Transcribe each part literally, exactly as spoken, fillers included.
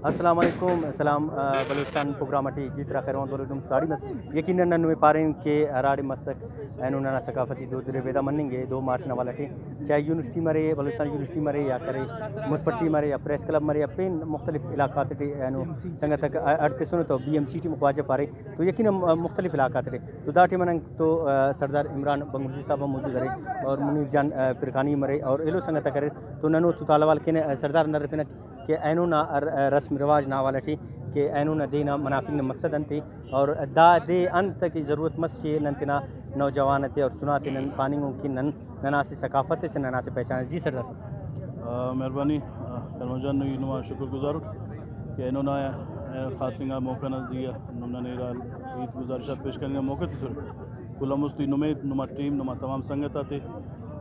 السلام علیکم، سلام، آ، بلوچستان پروگرام اٹی جی ترا خیر محمد بلوچ نم ساڑی مس۔ یقیناً نن نمے پارین کہ ہراڑے مسک اینو ننا ثقافتی دود ربیدہ مننگ ءِ۔ دو مارچ نا حوالہ ٹی چاہے یونیورسٹی مرے، بلوچستان یونیورسٹی مرے یا کرے، مسپٹی مرے یا پریس کلب مرے یا پین مختلف علاقہ تے ٹی اینو سنگت آک اڈ تسنو تو بی ایم سی ٹی خواجہ پارے تو یقیناً مختلف علاقہ تے ٹی تو دا ٹائم نن تو، آ، سردار عمران بنگلوچی صاحب ہم موجود ارے اور منیر جان، آ، پرکانی مرے اور ایلو سنگت آک اریر تو ننو تو تالوال کینہ، آ، سردار نن ہرفنہ کہ اینو نا ر-، رسم رواج نا حوالہ ٹی کہ اینو نا دے نا منافنگ نا مقصد انت ءِ اور دا دے انت کہ ضرورت مس کہ نن تینا نوجوان تے اور چنا تے نن پاننگن کہ نن ننا اسہ ثقافت ءِ، ننا اسہ پہچان ءِ۔ جی سردار صاحب۔ آ، مہربانی، آ، خیر محمد جان، نی نما شکر گزار اٹ کہ اینو نا، آ، خاص انگا موقع نا زی آ نم ننے ارا ہیت گزارشات پیش کننگ نا موقع تسر۔ کل آن مست ای نمے، نما ٹیم، نما تمام سنگت آتے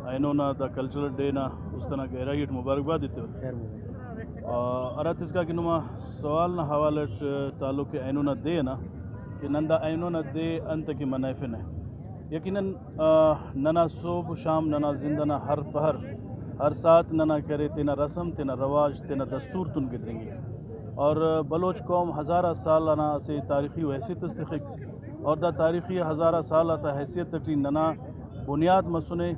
اینو نا دا کلچرل ڈے نا است انا گہرائی اٹ مبارکباد ایتیوہ۔ خیر محمد۔ آ، ہراتسکا کہ نما سوال نا حوالہ اٹ تعلق ءِ اینو نا دے ئنا کہ نن دا اینو نا دے انتکہ منائفنہ۔ یقیناً، آ، ننا صبح و شام ننا زند ئنا ہر پہر، ہر ساعت ننا کرے تینا رسم، تینا رواج، تینا دستور تون گدرینگک۔ اور بلوچ قوم ہزارہ سال ئنا اسہ تاریخی و حیثیت اس تخک اور دا تاریخی ہزارہ سال آتا حیثیت ٹی ننا بنیاد مسنے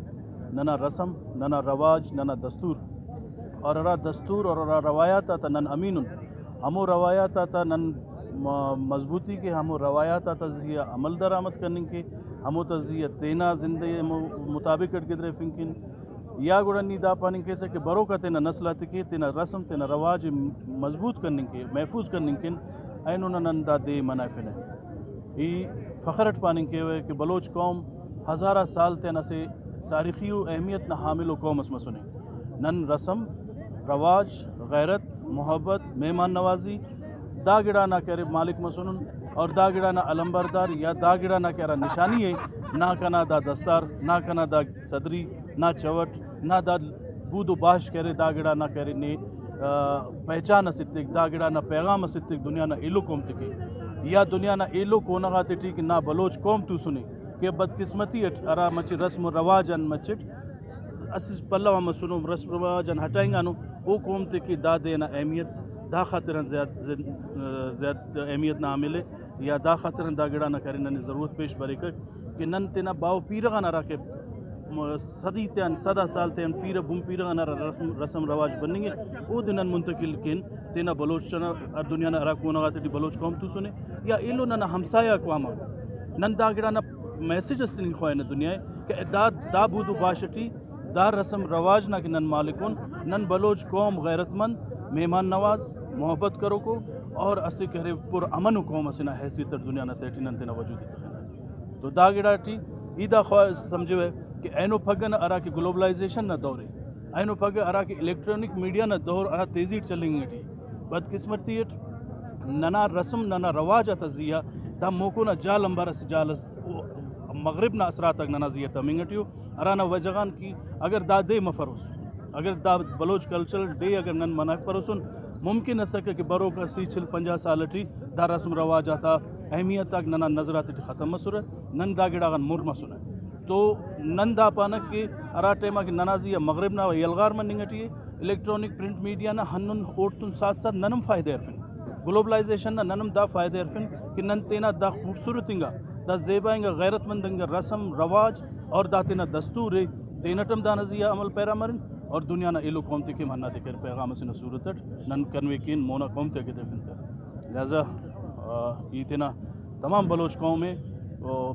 ننا رسم، ننا رواج، ننا دستور۔ اور ہرا دستور اور ہرا روایات آتا نن امین ان، ہمو روایات آتا نن م-، مضبوطی کے، ہمو روایات آتا زی آ عمل درآمد کننگ کے، ہموتا زی آ تینا زندے م-، مطابق اٹ گدریفنگ کن یا گڑا نی دا پاننگ کیسہ کہ بروک آ تینا نسل آتے کے تینا رسم، تینا رواج ءِ مضبوط کننگ کے، محفوظ کننگ کن اینو نا نن دا دے منائفنہ۔ ای فخر اٹ پاننگ کیوہ کہ بلوچ قوم ہزارہ سال تیان اسہ تاریخی و اہمیت نا حامل و قوم اس مسنے۔ نن رسم، رواج، غیرت، محبت، مہمان نوازی، دا گڑا نا کہ ارے مالک مسنن اور دا گڑا نا علمبردار یا دا گڑا نا کہ ہرا نشانی ءِ، نا کنا دا دستار، نا کنا دا صدری، نا چوٹ، نا دا بود و باش کہ ارے، دا گڑا نا کہ ارے نے، آ، پہچان اس ایتک، دا گڑا نا پیغام اس ایتک دنیا نا ایلو قوم تے کے یا دنیا نا ایلو کونہ غاتے ٹی کہ نا بلوچ قوم توسنے کہ بدقسمتی اٹ ہرا مچہ رسم و رواج آن مچٹ اسہ پلو آ مسنو، رسم رواج آن ہٹائنگانو، او قوم تے کہ دا دے ئنا اہمیت، دا خاطر آن زیات، زیات اہمیت نا حامل ءِ یا دا خاطر آن دا گڑا نا کرے ننے ضرورت پیش بریکک کہ نن تینا باوہ پیرہ غان ہراکہ م-، صدی تیان، صد آ سال تیان پیرہ بن پیرہ غان ہرا رسم، رسم رواج بننگ ءِ، اودے نن منتقل کین تینا بلوچ ئنا، دنیا نا ہرا کونہ غاتے ٹی بلوچ قوم توسنے یا ایلو ننا ہمسایہ اقوام آ نن دا گڑا نا میسج اس تننگ خواہنہ دنیا ءِ کہ دا، دا بود و باش ٹی دا رسم رواج نا کہ نن مالک ان، نن بلوچ قوم غیرت مند، مہمان نواز، محبت کروکو اور اسہ کہ ارے پر امن و قوم اسے نا حیثیت اٹ دنیا نا تہٹی نن تینا وجود ءِ تخنہ۔ تو دا گڑا ٹی ای دا خوا-، سمجھوہ کہ اینو پگہ نا ہرا کہ گلوبلائزیشن نا دور ءِ، اینو پگہ ہرا کہ الیکٹرانک میڈیا نا دور ہرا تیزی اٹ چلینگ ٹی، بدقسمتی اٹ ننا رسم، ننا رواج آتا زی آ دا موکو نا جال آنبار اسہ جال اس، او مغرب نا اثرات آک ننا زی آ تمنگ ٹی ءُ، ہرانا وجہ غان کہ اگر دا دے مفروس، اگر دا بلوچ کلچرل ڈے اگر نن منائفپروسن، ممکن اسکہ کہ بروکا سی، چل، پنجاہ سال ٹی دا رسم رواج آتا اہمیت آک ننا نظر آتے ٹی ختم مسرہ، نن دا گڑا غان مر مسنہ۔ تو نن دا پانہ کہ ہرا ٹائما کہ ننا زی آ مغرب نا یلغار مننگ ٹی ءِ، الیکٹرانک پرنٹ میڈیا نا ہندن اوڑتون ساتھ ساتھ نن ہم فائدہ ہرفن، گلوبلائزیشن نا نن ہم دا فائدہ ہرفن کہ نن تینا دا خوبصورت انگا، دا زیبا انگا، غیرت مند انگا رسم رواج اور دا تینا دستور ءِ، تینٹ ہم دانا زی آ عمل پیرا مرن اور دنیا نا ایلو قوم تے کہ ہم ہندادے کرے پیغام اسے نا صورت اٹ نن کنوے کین، مونا قوم تے کہ تیفن تہ۔ لہذا، آ، ای تینا تمام بلوچ قوم ءِ، او،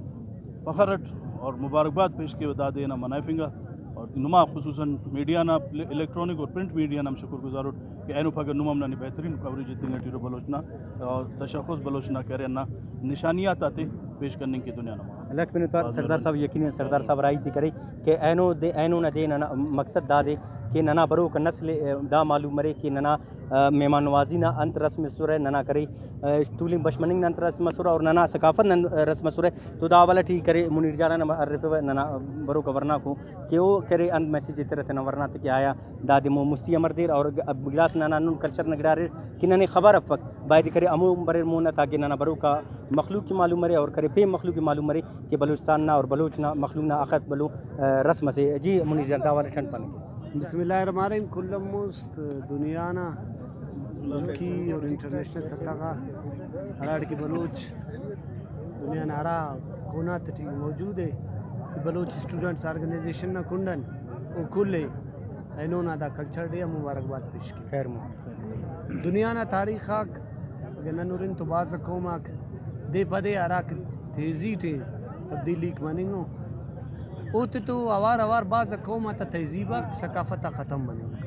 فخر اٹ اور مبارکباد پیش کیوہ دا دے نا منائفنگ آ۔ اور نما خصوصاً میڈیا نا، الیکٹرانک اور پرنٹ میڈیا نا ہم شکر گزار اٹ کہ اینو پگہ نم ہم ننے بہترین کوریج ایتنگ ٹی ارے بلوچ نا، آ، تشخص بلوچ نا کہ ارے ہندا نشانیات آتے پیش کننگ کہ دنیا نا مون آ۔ لکھ منت وار بھاز سردار مہربانی۔ صاحب، یقیناً سردار صاحب راہی تے کرے کہ اینو دے، اینو نا دے ننا مقصد دا دے کہ ننا بروک نسل ءِ دا معلوم مرے کہ ننا آ، مہمان نوازی نا انت رسم اسرہ، ننا کرے، آ، تولنگ بش مننگ نا انت رسم اسرہ اور ننا ثقافت نا انت رسم اسرہ۔ تو دا حوالہ ٹی کرے منیر جان ہم ارفوہ ننا بروکا ورناکو کہ او کرے انت میسج ایترہ تینا ورنا تے کہ آیا دادے مون مستی امر دیر اور گ-، گڑاس ننا ہندن کلچر نا گڑا اریر کہ ننے خبر افک، بایدے کرے ہمو بریر مون آ تاکہ ننا بروکا مخلوق کہ معلوم مرے اور کرے پین مخلوق کہ معلوم مرے کہ بلوچستان نا اور بلوچ نا مخلوق نا اخہ بھلو، آ، رسم اسے۔ جی منیر جان، دا حوالہ ٹی انت پاننگ؟ بسم اللہ الرحمن الرحیم۔ کل آن مست دنیا نا ملکی اور انٹرنیشنل سطح غا ہراڑے کہ بلوچ دنیا نا ہرا کونا تیٹی موجود ءِ، بلوچ اسٹوڈنٹس آرگنائزیشن نا کنڈ آن او کل ءِ اینو نا دا کلچر ڈے آ مبارکباد پیش کین۔ خیر مو۔ دنیا نا تاریخ آک اگہ نن ہرن تو بھاز قوم آک دے پہ دے ہراکہ تیزی ٹی تبدیلیک مننگ ءُ، اوتے تو اوار اوار بھاز قوم آتا تہذیب آک، ثقافت آک ختم مننگ ءُ۔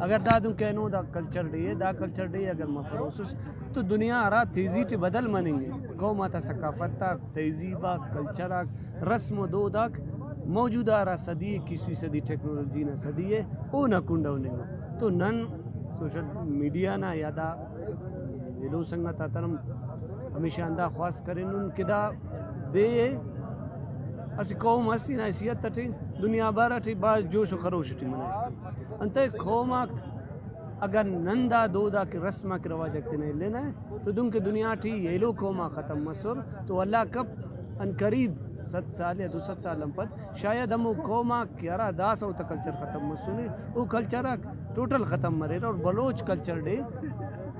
اگر دا دن کہ اینو دا کلچر ڈے ءِ، دا کلچر ڈے اگر مفروسس تو دنیا ہرا تیزی ٹی بدل مننگ ءِ، قوم آتا ثقافت آک، تہذیب آک، کلچر آک، رسم و دود آک موجودہ ہرا صدی ءِ، اکیسویں صدی، ٹیکنالوجی نا صدی ءِ، اونا کنڈ ءِ ہننگ ءُ۔ تو نن سوشل میڈیا نا یا دا ایلو سنگت آتان ہم ہمیشہ ہندا خواست کرینن کہ دا دے اسہ قوم اس نا حیثیت اٹی دنیا بھر اٹی بھاز جوش و خروش اٹی منائفہ۔ انتئے قوم آک اگر نن دا دود آک، رسم آک، رواج آک تینا الینہ تو دنکہ دنیا ٹی ایلو قوم آک ختم مسر تو اللہ کپ ان قریب صد سال یا دو سد سال آن پد شاید ہمو قوم آک کہ ہرا داسہ اوتا کلچر ختم مسنے، او کلچر آک ٹوٹل ختم مریرہ۔ اور بلوچ کلچر ڈے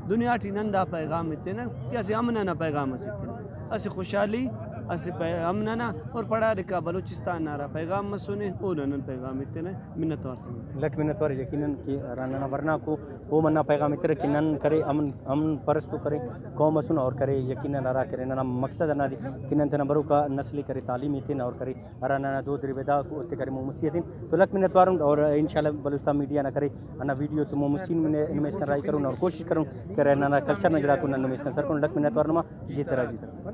دنیا ٹی نن دا پیغام ایتنہ کہ اسہ امن ئنا پیغام اس ایتنہ، اسہ خوشحالی، اسہ پی-، امن ئنا اور پڑھا لکھا بلوچستان نا ہرا پیغام مسنے، اونا نن پیغام ایتنہ۔ منت وار سنگت۔ لکھ منت وار۔ یقیناً کہ ہرا ننا ورناکو او منہ پیغام ایترہ کہ نن کرے امن، امن پرستو کرے قوم اسن اور کرے یقیناً ہرا کرے ننا مقصد ہندادے کہ نن تینا بروکا نسل ئے کرے تعلیم ایتن اور کرے ہرا ننا دود ربیدہ اوتے کرے مون مستی ہتین۔ تو لکھ منت وارن اور انشاءاللہ بلوچستان میڈیا نا کرے ہندا ویڈیو تو مون مستی نمے-، نمے اسکان راہی کرون اور کوشش کرون کہ ہرا ننا کلچر نا گڑاکو نن نمے اسکان سر کرون۔ لکھ منت وار نما جی ترا جی ترا۔